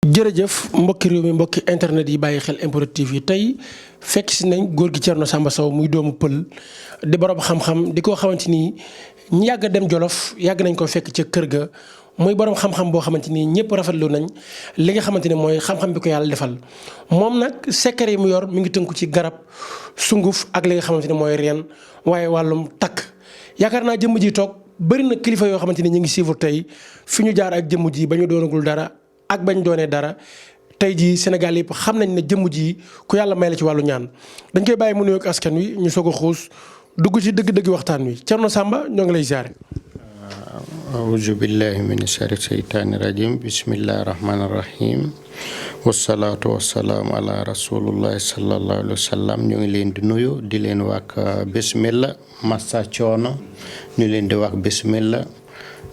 jërëjëf mbokki réew mi mbokki internet yi bàyyi xel MPROD TV tey fekk si nañ góor gi Thierno Samba Sow muy doomu pël di borom xam-xam di ko xamante ni ñi yàgg a dem Jolof yàgg nañ ko fekk ca kër ga muy borom xam-xam boo xamante ni ñëpp rafetlu nañ li nga xamante ni mooy xam-xam bi ko yàlla defal. moom nag secret yi mu yor mi ngi tënku ci garab sunguf ak li nga xamante ni mooy reen waaye wàllum takk yaakaar naa jëmm ji toog bëri na kilifa yoo xamante ni ñu ngi suivre tey fi ñu jaar ak jëmm ji ba ñu doonagul dara. ak bañ doonee dara tey jii Sénégal yëpp xam nañ ne jëmm ji ku yàlla may la ci wàllu ñaan dañ koy bàyyi mu nuyoog askan wi ñu soog a xuus dugg ci dëgg-dëgg waxtaan wi Thierno Samba ñoo ngi lay ziare. auzu billahi min sharri seytaani rajim bismillahi rahmaani rahim wasalaatu wasalaamu ala rasulullahi sallallahu alayhi wa sallam ñu ngi leen di nuyu di leen wax bismillah massa coono ñu leen di wax bismillah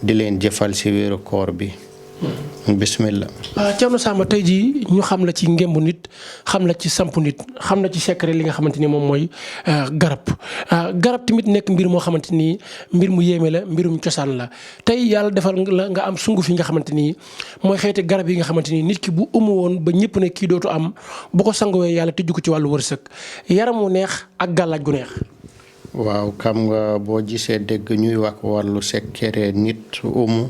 di leen jëfal si wéeru koor bi. bismillah. Thierno Samba tey jii ñu xam la ci ngemb nit xam la ci samp nit xam la ci secret li nga xamante ni moom mooy garab garab tamit nekk mbir moo xamante ni mbir mu yéeme la mbirum cosaan la tey yàlla defal la nga am sunguf yi nga xamante ni mooy xeeti garab yi nga xamante ni nit ki bu umu woon ba ñëpp ne kii dootu am bu ko sangowee yàlla tëjju ko ci wàllu wërsëg yaram wu neex ak gàllaaj gu neex. waaw xam nga boo gisee dégg ñuy wax wàllu secret nit umu.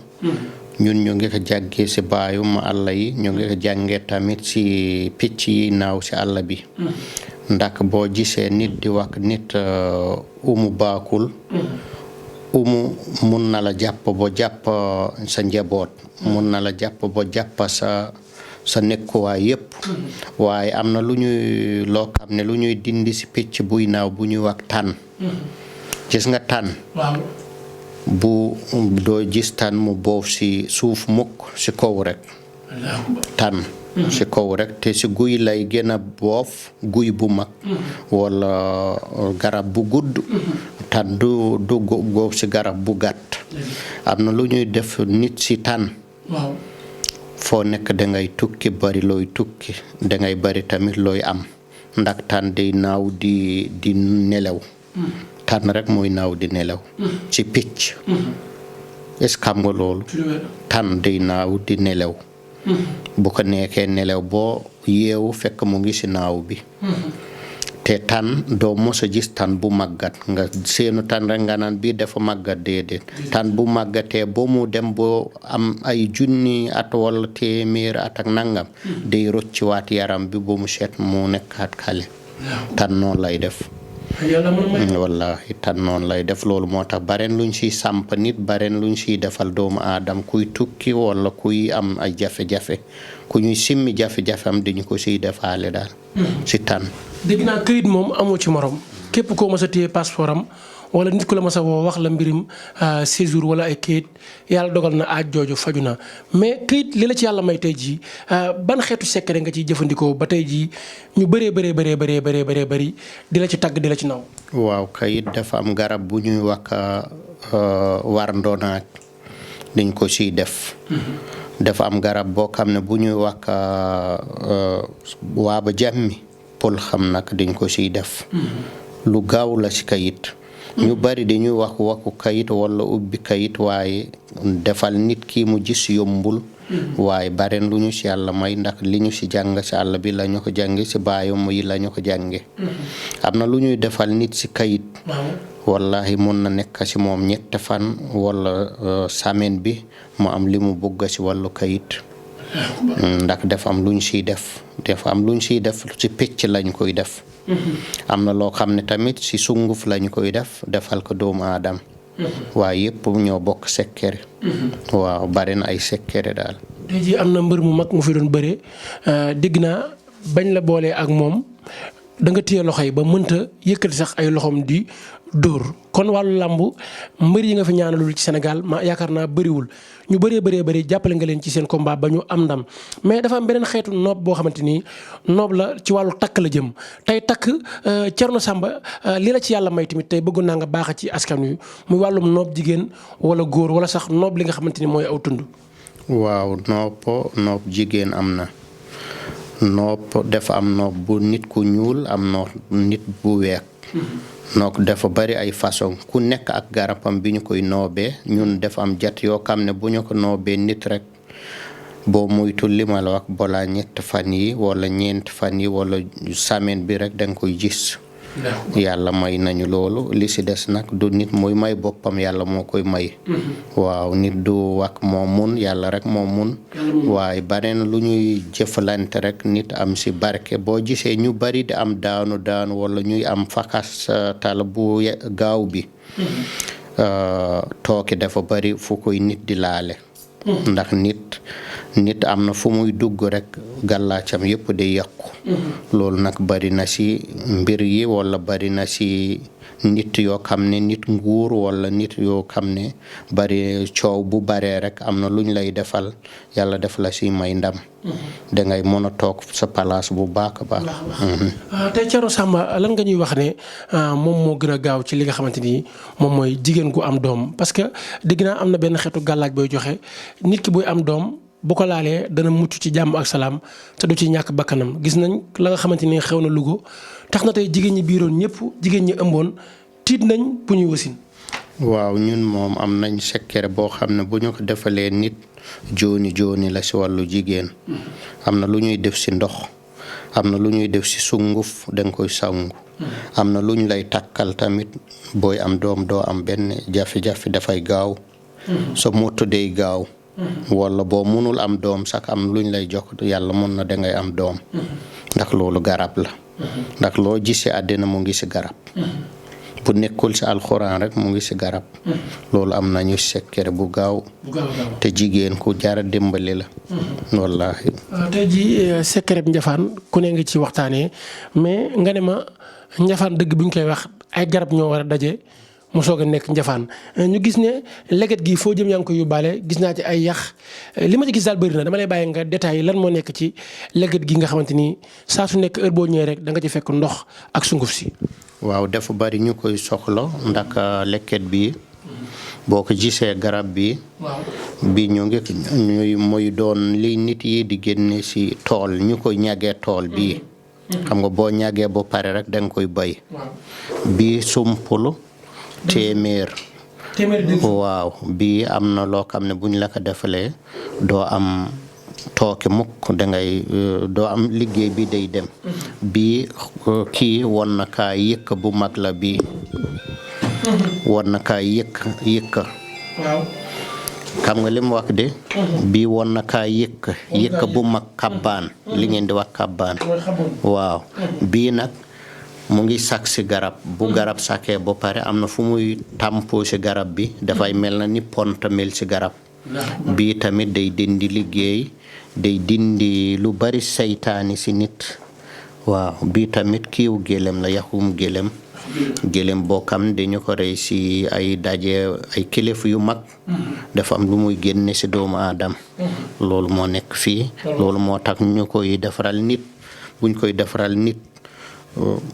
ñun ñu ngi ko jàngee si baayum àll yi ñu ngi ko jàngee tamit si picc yi naaw si àll bi ndax boo gisee nit di wax nit umu baakul umu mun na la jàpp ba jàpp sa njaboot mun na la jàpp ba jàpp sa nekkuwaay yépp waaye am na lu ñuy loo xam ne lu ñuy dindi si picc buy naaw bu ñuy wax tànn gis nga tànn bu doo gis tànn mu boof si suuf mukk si kaw rek tànn si kaw rek te si guy lay gën a boof guy bu mag wala garab bu gudd tànn du boof si garab bu gàtt am na lu ñuy def nit si tànn foo nekk dangay tukki bari looy tukki dangay bari tamit looy am ndax tànn day naaw di nelaw tànn rek mooy naaw di nelaw ci picc est-ce que xam nga loolu tànn day naaw di nelaw bu ko nekkee nelaw boo yeewu fekk mu ngi ci naaw bi te tànn doo mos a gis tànn bu màggat nga seenu tànn rek nga naan bii dafa màggat déedéet tànn bu màggatee boo mu dem boo am ay junni at wala téeméer at ak nangam day rocci waat yaram bi ba mu set mu nekkaat xale tànn noonu lay def wallahi tan noonu lay def loolu moo tax bareen luñ siy samp nit bareen luñ siy defal doomu aadam kuy tukki wala kuy am ay jafe-jafe ku ñuy simmi jafe-jafe am diñu ko siy defaale daal si tan dégg naa këyit moom amoo ci morom képp koo mas a téye passeport am wala nit ku la mas a woo wax la mbirim séjour wala ay këyit yàlla dogal na aaj jooju faju na mais këyit li la ci yàlla may tey jii ban xeetu secret nga ciy jëfandikoo ba tey jii ñu bëree bëri di la ci tagg di la ci naw. waaw këyit dafa am garab bu ñuy wax war ndonaak dañ ko siy def. dafa am garab boo xam ne bu ñuy wax waaba jàmmi pol xam nag dañ ko siy def. lu gaaw la si këyit. ñu bari dañuy wax waxu kayit wala ubbi kayit waaye defal nit ki mu gis yombul waaye bareen lu ñu ci yàlla may ndax li ñu ci jàng ci àll bi la ñu ko jànge ci baayam yi la ñu ko jànge am na lu ñuy defal nit ci kayit wallahi mun na nekk ci moom 7 fan wala semaine bi mu am li mu bëgg ci wàllu kayit ndax dafa am lu ñu ciy def ci picc lañ koy def am na loo xam ne tamit ci sunguf lañ koy defal ko doomu aadam waaye yëpp ñoo bokk sekkere waaw bari na ay sekkere daal tey jii am na mbër mu mag mu fi doon bëree dégg naa bañ la boolee ak moom da nga téye loxo yi ba mënta yëkkati sax ay loxoom di dóor kon wàllu làmb mbër yi nga fi ñaanalul ci Sénégal ma yaakaar naa bëriwul ñu bëree jàppale nga leen ci seen combat ba ñu am ndam mais dafa am beneen xeetu noob boo xamante ni noob la ci wàllu takk la jëm tey takk Thierno Samba li la ci yàlla may tamit tey bëggoon naa nga baax ci askan wi muy wàllum noob jigéen wala góor wala sax noob li nga xamante ni mooy aw tund. waaw noob jigéen am na. noob dafa am noob bu nit ku ñuul am noob nit bu weex donc dafa bari ay façon ku nekk ak garabam bi ñu koy noobee ñun dafa am jat yoo xam ne bu ñu ko noobee nit rek boo muytul li ma la wax balaa 3 fan yi wala 4 fan yi wala semaine bi rek danga koy gis. yàlla may nañu loolu li si des nag du nit mooy may boppam yàlla moo koy may. waaw nit du wax moo mun yàlla rek moo mun. waaye bareen lu ñuy jëfalante rek nit am si barke boo gisee ñu bari di am daanu wala ñuy am fakas tal bu gaaw bi. tooke dafa bari fu koy nit di laale. ndax nit am na fu muy dugg rek gàllaacam yëpp day yàqu. loolu nag bari na si mbir yi wala bari na si nit yoo xam ne nit nguur wala nit yoo xam ne bari coow bu baree rek am na luñ lay defal yàlla def la si may ndam. dangay mën a toog sa place bu baax a baax. tey Thierno Samba lan nga ñuy wax ne moom moo gën a gaaw ci li nga xamante ni moom mooy jigéen gu am doom parce que dégg naa am na benn xeetu gàllaaj booy joxe nit ki buy am doom. bu ko laalee dana mucc ci jàmm ak salaam te du ci ñàkk bakkanam gis nañ la nga xamante ni xew na Louga tax na tey jigéen ñi biiroon ñëpp jigéen ñi ëmboon tiit nañ bu ñuy wasin. waaw ñun moom am nañ secret boo xam ne bu ñu ko defalee nit jooni la si wàllu jigéen. am na lu ñuy def si ndox am na lu ñuy def si sunguf danga koy sangu. am na lu ñu lay takkal tamit booy am doom doo am benn jafe-jafe dafay gaaw. sa moto day gaaw. wala boo mënul am doom sax am luñ lay jox yàlla mën na dangay am doom. ndax loolu garab la. ndax loo gis ci àddina mu ngi ci garab. bu nekkul ci alxuraan rek mu ngi ci garab. loolu am nañu secret bu gaaw. te jigéen ku jara dimbali la. wallaahi. tey jii secret njafaan ku ne nga ci waxtaanee mais nga ne ma njafaan dëgg bu ñu koy wax ay garab ñoo war a daje. mu soog a nekk njafaan ñu gis ne leget gi foo jëm yaa ngi koy yóbbaale gis naa ci ay yax li ma ci gis daal bëri na dama lay bàyyi nga détail lan moo nekk ci leget gi nga xamante ni saa su nekk heure boo ñëwee rek da nga ci fekk ndox ak sunguf si. waaw dafa bari ñu koy soxla ndax lekket bi boo ko gisee garab bi. bi ñu ngi ñuy mooy doon li nit yi di génne ci tool ñu koy ñagee tool bii. xam nga boo ñagee ba pare rek da nga koy bay. bii sumpulu. téeméer waaw bii am na loo xam ne buñ la ko defalee doo am tooke mukk dangay doo am liggéey bi day dem. bii kii won na kaa yëkk bu mag la bii. won na kaa yëkk xam nga li mu wax de. bii won na kaa yëkk bu mag kabbaan li ngeen di wax kabbaan. waaw bii nag mu ngi sak ci garab bu garab sakee ba pare am na fu muy tàmpoo ci garab bi dafay mel na ni pont mel ci garab. bii tamit day dindi liggéey day dindi lu bari seytaani ci nit. waaw bii tamit kiiw gélem la yaxum gélem boo xam dañu ko rey ci ay daje ay kilifa yu mag. dafa am lu muy génne ci doomu aadam. loolu moo nekk fii. loolu moo tax ñu koy defaral nit buñ koy defaral nit.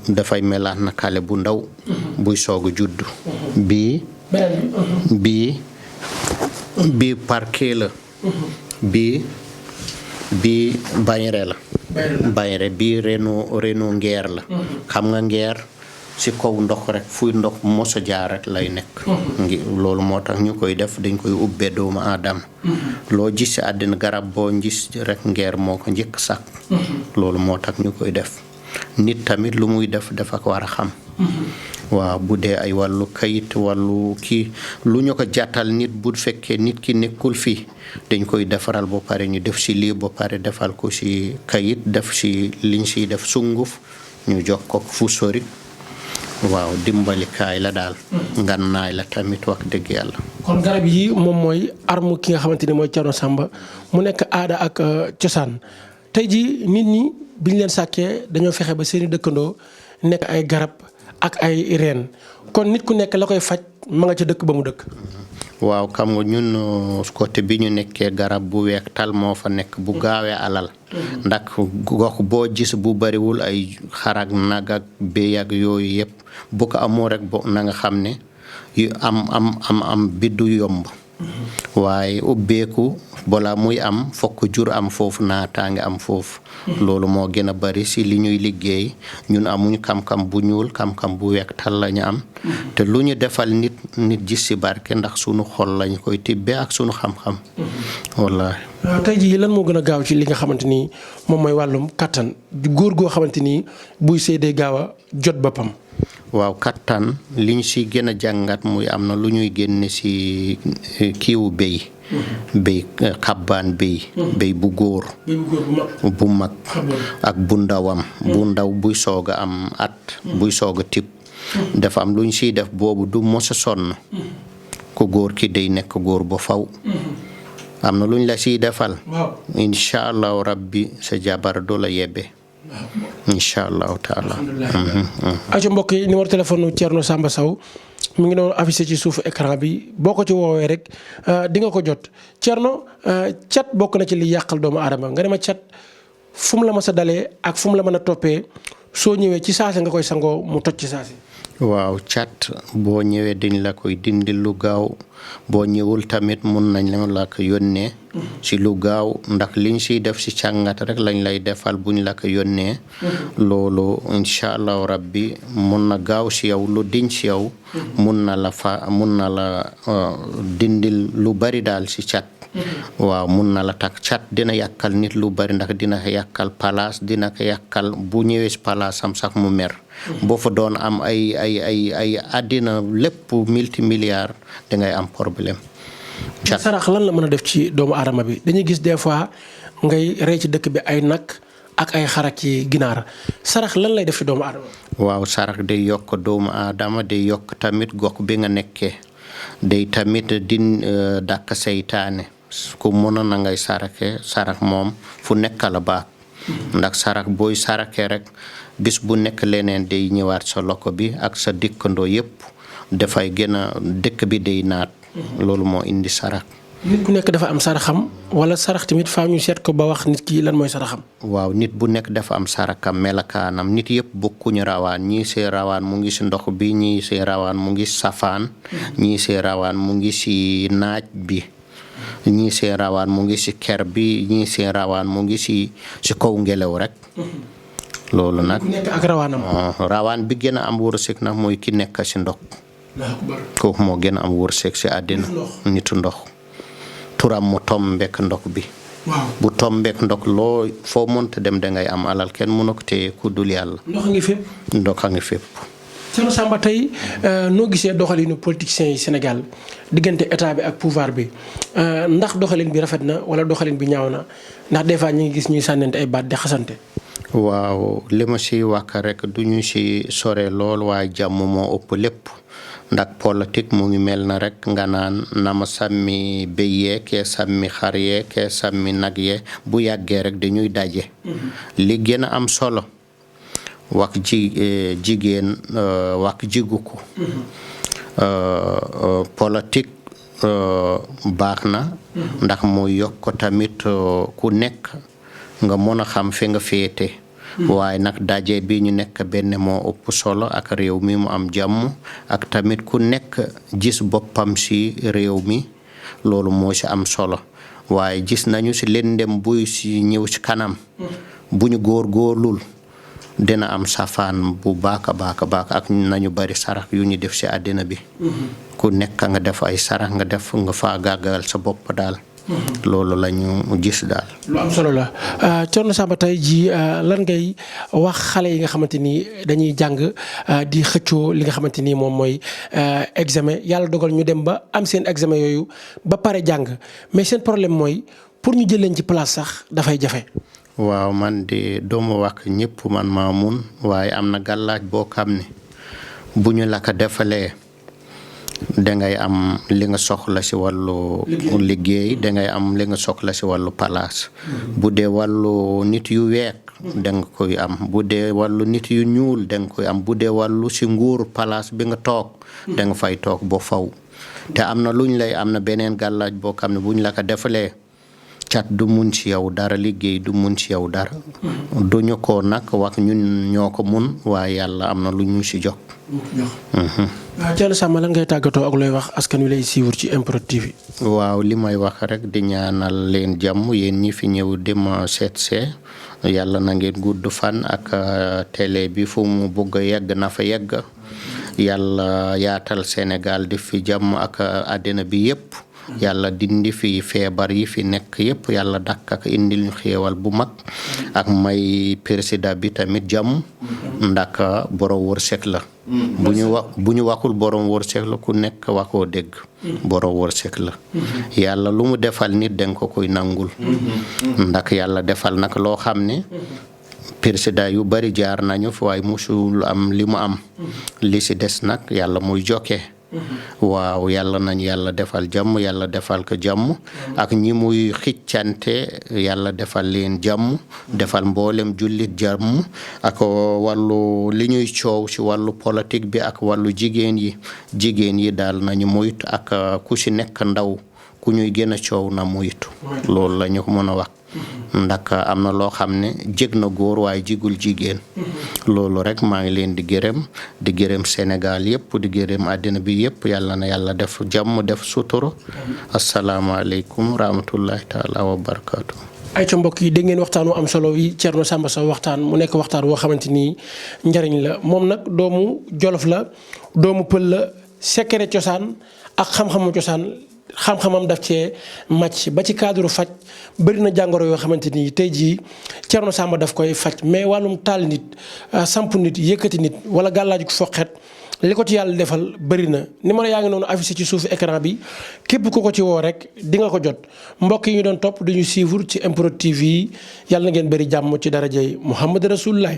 dafay melaat na xale bu ndaw buy soog a judd. bii parquet la. bii bañre la. bañre bii renu ngeer la. xam nga ngeer ci kaw ndox rek fuy ndox mosa jaar rek lay nekk. loolu moo tax ñu koy def dañ koy ubbee doomu aadama. loo gis ci àddina garab boo gis rek ngeer moo ko njëkk sax. loolu moo tax ñu koy def. nit tamit lu muy def dafa ko war a xam. waaw bu dee ay wàllu kayit wàllu kii lu ñu ko jàttal nit bu fekkee nit ki nekkul fii dañ koy defaral ba pare ñu def ci lii ba pare defal ko ci kayit def ci liñ ciy def sunguf ñu jox ko fu sori. waaw dimbalikaay la daal. ngannaay la tamit wax dëgg yàlla. kon garab yi moom mooy arme ki nga xamante ni mooy Thierno Samba mu nekk aada ak cosaan tey ji nit ñi. biñ leen sàkkee dañoo fexe ba seeni dëkkandoo nekk ay garab ak ay reen kon nit ku nekk la koy faj ma nga ca dëkk ba mu dëkk. waaw xam nga ñun côté bi ñu nekkee garab bu weex tal moo fa nekk bu gaawee alal. ndax gox boo gis bu bariwul ay xarak nag ak béy ak yooyu yëpp bu ko amoo rek bo na nga xam ne yu am biddu yomb. waaye ubbeeku balaa muy am fokk jur am foofu naataange am foofu loolu moo gën a bari si li ñuy liggéey ñun amuñ kam-kam bu ñuul kam-kam bu weex tal lañu am te lu ñu defal nit gis si barke ndax sunu xol lañ koy tibbee ak sunu xam-xam wallaahi. tey jii lan moo gën a gaaw ci li nga xamante ni moom mooy wàllum kattan góor goo xamante ni buy sëy day gaaw a jot boppam. waaw kattan liñ si gën a jàngat muy am na lu ñuy génne si kiiwu béy xabbaan béy bu góor bu mag ak bu ndawam bu ndaw buy soog a am at buy soog a tib dafa am lu ñu siy def boobu du mos a sonn ku góor ki day nekk góor ba faw am na lu ñu la siy defal incha allahu rabbi sa jabar du la yebbe incha allahu taala. aco mbokk yi numéro téléphone Thierno Samba Sow mu ngi doon affiché ci suufu écran bi boo ko ci woowee rek di nga ko jot Thierno cat bokk na ci li yàqal doomu aadama nga ne ma cat fu mu la mës a dalee ak fu mu la mën a toppee soo ñëwee ci saase nga koy sangoo mu toj ci saase. waaw cat boo ñëwee dañ la koy dindi lu gaaw boo ñëwul tamit mun nañ la ko yónnee si lu gaaw ndax liñ siy def si càngat rek lañ lay defal buñ la ko yónnee loolu incha allahu rabbi mun na gaaw si yow lu diñ si yow mun na la dindil lu bari daal si cat waaw mun na la tak cat dina yàkkal nit lu bari ndax dina ko yàkkal palaas dina ko yàkkal bu ñëwee si palaasam sax mu mer boo fa doon am ay àddina lépp multimilliard dangay am problème. sarax lan la mën a def ci doomu aadama bi dañuy gis des fois ngay rey ci dëkk bi ay nag ak ay xarak ci ginaar sarax lan lay def ci doomu aadama. waaw sarax day yokk doomu aadama day yokk tamit gox bi nga nekkee day tamit din dàkk seytaane ku mën na ngay sarax moom fu nekk la baax ndax sarax booy saraxee rek bis bu nekk leneen day ñëwaat sa loko bi ak sa dikkandoo yépp dafay gën a dëkk bi day naat loolu moo indi sarax. nit ku nekk dafa am saraxam wala sarax tamit faa ñu seet ko ba wax nit ki lan mooy saraxam. waaw nit bu nekk dafa am saraxam melakaanam nit yëpp bokkuñu rawaan ñii see rawaan mu ngi si ndox bi ñii see rawaan mu ngi safaan ñii see rawaan mu ngi si naaj bi ñii see rawaan mu ngi si ker bi ñii see rawaan mu ngi si kaw ngelaw rek. loolu nag nekk ak rawaanam. rawaan bi gën a am wërsëg nag mooy ki nekk si ndox kooku moo gën a am wërsëg si àddina nitu ndox turam mu tombek ndox bi bu tombek ndox loo foo mënta dem dangay am alal kenn mënu ko téye ku dul yàlla. ndox a ngi fépp. Thierno Samba tey noo gisee doxalinu politiciens yi Sénégal diggante état bi ak pouvoir bi ndax doxalin bi rafet na wala doxalin bi ñaaw na ndax des fois ñu ngi gis ñuy sànnante ay baat di xasante. waaw li ma si wax rek du ñu si sore lool waaye jàmm moo ëpp lépp ndax politique mu ngi mel na rek nga naan nama sàmmi béy yee kee sàmmi xar yee kee sàmmi nag yee bu yàggee rek dañuy daje. li gën a am solo wax jigéen wax jigu ko politique baax na ndax mu yokk tamit ku nekk nga mën a xam fi nga féete waaye nag daje bi ñu nekk benn moo ëpp solo ak réew mi mu am jàmm ak tamit ku nekk gis boppam si réew mi loolu moo si am solo waaye gis nañu si lëndëm buy si ñëw si kanam bu ñu góorgóorlul dina am safaan bu baax a baax ak nañu bari sarax yu ñu def si àddina bi ku nekk nga def ay sarax nga def nga faagaagal sa bopp daal. loolu la ñu gis daal. lu am solo la Thierno Samba tey jii lan ngay wax xale yi nga xamante ni dañuy jàng di xëccoo li nga xamante ni moom mooy examen yàlla dogal ñu dem ba am seen examen yooyu ba pare jàng mais seen problème mooy pour ñu jël leen ci place sax dafay jafe. waaw man de doomu wax ñëpp man maa mun waaye am na gàllaaj boo xam ne bu ñu la ko defalee. dangay am li nga soxla si wàllu liggéey dangay am li nga soxla si wàllu palaas bu dee wàllu nit yu weex danga koy am bu dee wàllu nit yu ñuul danga koy am bu dee wàllu si nguur palaas bi nga toog danga fay toog ba faw te am na luñ lay am na beneen gàllaaj boo xam ne buñ la ko defalee cat du mun ci yow dara liggéey du mun ci yow dara duñu ko nag wax ñun ñoo ko mun waaye yàlla am na lu ñu ci jox. waaw Thierno Samba lan ngay tàggatoo ak looy wax askan wi lay suivre ci MPROD TV. waaw li may wax rek di ñaanal leen jàmm yéen ñi fi ñëw dem seet see yàlla na ngeen gudd fan ak télé bi fu mu bëgg a yegg na fa yegg yàlla yaatal Sénégal di fi jàmm ak àddina bi yépp yàlla dindi fi feebar yi fi nekk yépp yàlla dakk ak indil ñu xéewal bu mag ak may président bi tamit jàmm ndax borom wërsëg la bu ñu waxul borom wërsëg la ku nekk waxoo dégg borom wërsëg la yàlla lu mu defal nit den ko koy nangul ndax yàlla defal nag loo xam ne président yu bari jaar nañu fi waaye musul am li mu am li ci des nag yàlla muy jokke waaw yàlla nañ yàlla defal jàmm yàlla defal ko jàmm ak ñi muy xiccante yàlla defal leen jàmm defal mboolem jullit jàmm ak wàllu li ñuy coow ci wàllu politique bi ak wàllu jigéen yi daal nañu moytu ak ku ci nekk ndaw ku ñuy gën a coow na moytu loolu la ñu ko mën a wax ndax am na loo xam ne jég na góor waaye jigul jigéen loolu rek maa ngi leen di gërëm Sénégal yépp di gërëm àddina bi yépp yàlla na yàlla def jàmm def sutura asalaamaaleykum rahmatullahi taala wa barakaatu. ay ca mbokk yi dégg ngeen waxtaan wu am solo yi Thierno Samba Sow waxtaan mu nekk waxtaan woo xamante ni njariñ la moom nag doomu Jolof la doomu Pël la secret cosaan ak xam-xamu cosaan xam-xamam daf cee màcc ba ci cadre faj bëri na jàngoro yoo xamante ni tey jii Thierno Samba daf koy faj mais wàllum taal nit samp nit yëkkati nit wala gàllaaju foqet li ko ci yàlla defal bëri na numéro yaa ngi noonu affiché ci suufu écran bi képp ku ko ci woo rek di nga ko jot mbokk yi ñu doon topp duñu suivre ci MPROD TV yàlla na ngeen bëri jàmm ci darajay Muhammad Rasulullah